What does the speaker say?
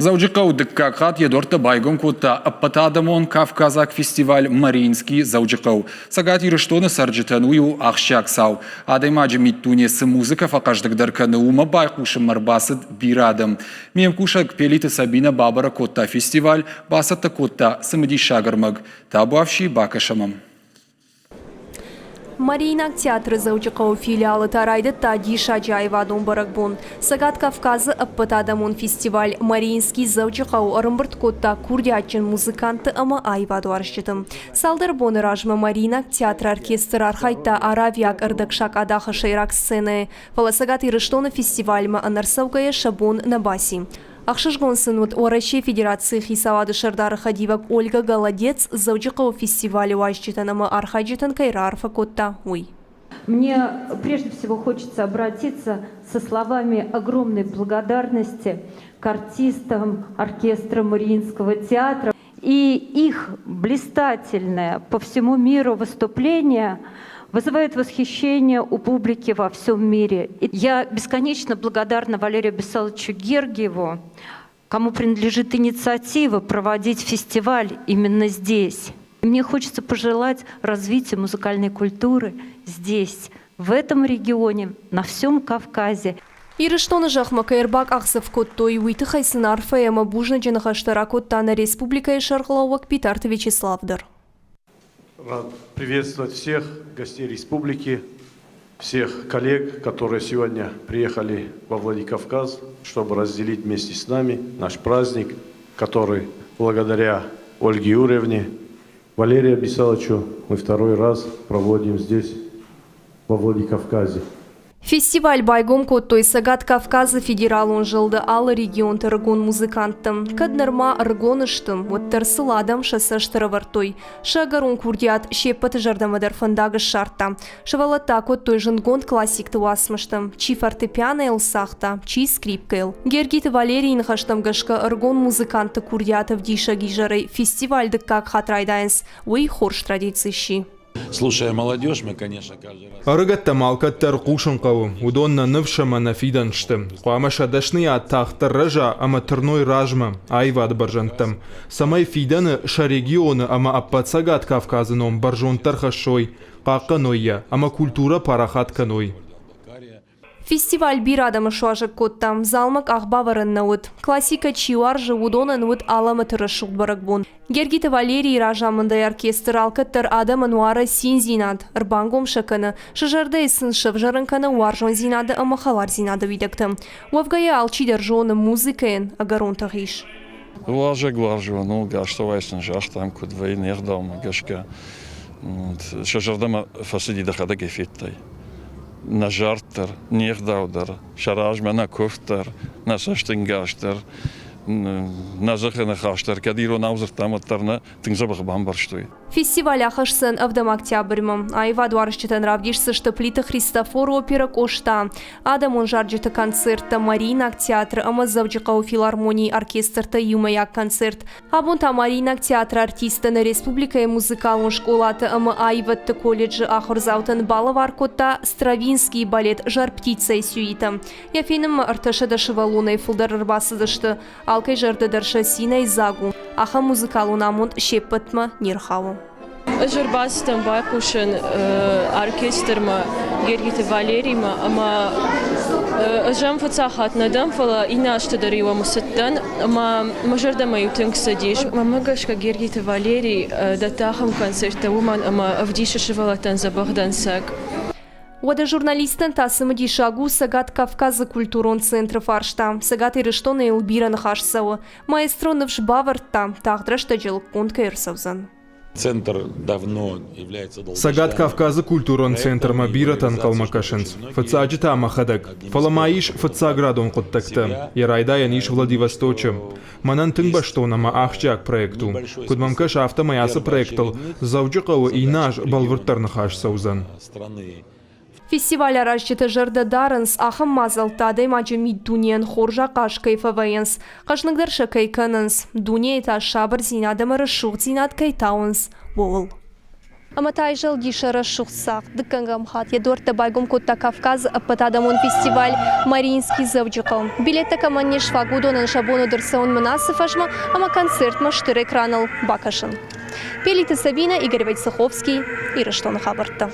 Дзӕуджыхъӕуы дыккаг хатт йӕ дуӕрттӕ байгом кодта ӕппӕтадӕмон кавказаг фестиваль «Мариинский Дзӕуджыхъӕу». Цӕгат Ирыстоны цӕрджытӕн уый у ахсджиаг цау. Адӕймаджы миддуне цы музыкӕ фӕхъӕздыгдӕр кӕны, уымӕ байхъусынмӕ ӕрбацыд бирӕ адӕм. Ме мкусӕг Пелиты Сабинӕ бабӕрӕг кодта фестиваль, бацӕттӕ кодта цымыдисаг ӕрмӕг. Табуафси, бакӕсӕм ӕм. Мариинаг театры Дзӕуджыхъӕуы филиалы та райдыдта диссаджы аивадон бӕрӕгбон. Цӕгат Кавказы ӕппӕтадӕмон фестиваль «Мариинский Дзӕуджыхъӕу» ӕрӕмбырд кодта курдиатджын музыкантты ӕмӕ аивадуарзджыты. Цалдӕр боны размӕ Мариинаг театры оркестр архайдта Аравиаг ӕрдӕгсакъадахы сӕйраг сценӕйы, фӕлӕ Цӕгат Ирыстоны фестивальмӕ ӕнӕрцӕугӕйӕ сӕ бон нӕ баци. Ӕхсызгон сын уыд Уӕрӕсейы Федерацийы хицауады сӕрдары хӕдивӕг Ольга Голодец Дзӕуджыхъӕуы фестивалы уазджытӕн ӕмӕ архайджытӕн кӕй раарфӕ кодта, уый. Мне прежде всего хочется обратиться со словами огромной благодарности к артистам оркестра Мариинского театра. И их блистательное по всему миру выступление вызывает восхищение у публики во всем мире. И я бесконечно благодарна Валерию Бесаловичу Гергиеву, кому принадлежит инициатива проводить фестиваль именно здесь. Мне хочется пожелать развития музыкальной культуры здесь, в этом регионе, на всем Кавказе. Ирыстоны зӕхмӕ кӕй ӕрбакъахдзӕф кодтой, уый тыххӕй сын арфӕ ӕмӕ бузныджы ныхӕстӕ ракодта нӕ республикӕйы сӕргълӕууӕг Битарты Вячеслав дӕр. Рад приветствовать всех гостей республики, всех коллег, которые сегодня приехали во Владикавказ, чтобы разделить вместе с нами наш праздник, который благодаря Ольге Юрьевне, Валерию Абисаловичу мы второй раз проводим здесь, во Владикавказе. Фестиваль байгом кодтой Цӕгат Кавказы федералон зылды алы регионты ӕрыгон музыкантты. Кӕд нырма ӕрыгон сты, уӕддӕр сыл адӕм сӕ цӕст ӕрӕвӕрдтой. Сӕ ӕгӕрон курдиат се ппӕты зӕрдӕмӕ дӕр фӕндаг ссардта. Сывӕллӕттӕ акодтой зындгонд классикты уацмыстӕ. Чи фортепианойыл цагъта, чи скрипкӕйыл. Гергиты Валерийы ныхӕстӕм гӕсгӕ ӕрыгон музыкантты курдиат ӕвдисӕг изӕрӕй фестиваль дыккаг хатт райдайынц. Уый хорз традици сси. Слушая молодежь, мы, конечно, каждый раз... Ӕрыгӕттӕм алкӕддӕр хъусын хъӕуы, уыдон нӕ ныфс ӕмӕ нӕ фидӕн сты. Хъуамӕ сӕ дӕсныйад тагъддӕр рӕза ӕмӕ тырной размӕ, аивады бӕрзӕндтӕм, цӕмӕй фидӕны сӕ регионы ӕмӕ ӕппӕт Цӕгат Кавказы ном бӕрзонддӕр хӕссой, хъахъхъӕной йӕ ӕмӕ культурӕ парахат кӕной. Фестиваль бирӕ адӕмы суазӕг кодта, залмӕ къахбавӕрӕн нӕ уыд. Классикӕ чи уарзы, уыдонӕн уыд алӕмӕты рӕсугъд бӕрӕгбон. Гергиты Валерийы разамындӕй оркестр алкӕддӕр адӕмӕн уары циндзинад, ӕрбангом сӕ кӕны, сӕ зӕрдӕйы сын сӕвзӕрын кӕны уарзондзинады ӕмӕ хӕлардзинады уидӕгтӕ. Уӕвгӕ йӕ алчидӕр зоны, музыкӕйӕн ӕгӕрон тых ис. Уазӕг уарзон у, гӕстӕуӕй сын загътам, куыд вӕййы не гъдаумӕ гӕсгӕ. Сӕ зӕрдӕмӕ фӕцыди, дӕхӕдӕг ӕй федтай. Нӕ зард дӕр, не гъдау дӕр, сӕ размӕ нӕ куывд дӕр, нӕ цӕстӕнгас дӕр, нӕ дзыхы ныхас дӕр, кӕд иронау дзырдтам, уӕддӕр нӕ тынг дзӕбӕх бамбӕрстой. Фестиваль ахӕсдзӕн ӕвдӕм октябрьмӕ. Аивадуарзджытӕн равдисдзысты Плиты Христофоры оперӕ «Къоста», адӕмон зарджыты концерттӕ Мариинаг театры ӕмӕ Дзӕуджыхъӕуы филармонийы оркестрты иумӕйаг концерт. Абон та Мариинаг театры артисттӕ нӕ республикӕйы музыкалон скъолаты ӕмӕ аивӕдты колледжы ахуырдзаутӕн балӕвар кодта Стравинскийы балет «Жар-птица-йы сюитӕ». Йӕ фенынмӕ 300 сывӕллонӕй фылдӕр ӕрбацыдысты. Алкӕй зӕрдӕ дӕр сӕ цинӕй дзаг у. Ахӕм музыкалон амонд се ппӕтмӕ не рхауы. Ӕз ӕрбацыдтӕн байхъусын оркестрмӕ Гергиты Валеримӕ ӕмӕ ӕз ӕм фыццаг хатт нӕ дӕн, фӕлӕ иннӕ азты дӕр-иу ӕм цыдтӕн ӕмӕ мӕ зӕрдӕмӕ-иу тынг цыдис. Мӕнмӕ гӕсгӕ Гергиты Валерий дӕтты ахӕм концерттӕ, уымӕн ӕмӕ ӕвдисы сывӕллӕттӕн дзӕбӕх дӕнцӕг. Уӕдӕ журналисттӕн та цымыдисаг у Цӕгат Кавказы культурон центры фарста. Цӕгат Ирыстоны йыл бирӕ ныхас цӕуы. Маэстро ныфс бавӕрдта, тагъд рӕстӕджы лыггонд кӕй ӕрцӕудзӕн. Центр давно является Цӕгат Кавказы культурон центрмӕ бирӕтӕ ӕнхъӕлмӕ кӕсынц. Фыццаджы та мӕхӕдӕг. Фӕлӕ ма ис фыццаградон хъуыддӕгтӕ. Йӕ райдайӕн ис Владивосточы. Мӕнӕн тынг бӕстон ӕмӕ ахсджиаг проект у. Куыд мӕм кӕсы, афтӕмӕй ацы проектыл Дзӕуджыхъӕуы иннӕ аз бӕлвырддӕр ныхас цӕудзӕн. Фестиваль аразджытӕ зӕрдӕ дарынц, ахӕм мадзӕлттӕ адӕймаджы миддунейӕн хорз ахъаз кӕй фӕвӕййынц, хъӕзныгдӕр сӕ кӕй кӕнынц, дунейы та сабырдзинад ӕмӕ рӕсугъддзинад кӕй тауынц, ууыл. Ӕмӕ та айзӕлди сӕ рӕсугъд цагъд. Дыккӕгӕм хатт йӕ дуӕрттӕ байгом кодта Кавказы ӕппӕтадӕмон фестиваль Мариинский Дзӕуджыхъӕу. Билеттӕ кӕмӕн не сфаг, уыдонӕн сӕ бон уыд ӕрцӕуын Мынасы фӕзмӕ ӕмӕ концертмӕ стыр экраныл бакӕсын. Пелиты Сабинӕ, Игорь Войцеховский, Ирыстоны хабӕрттӕ.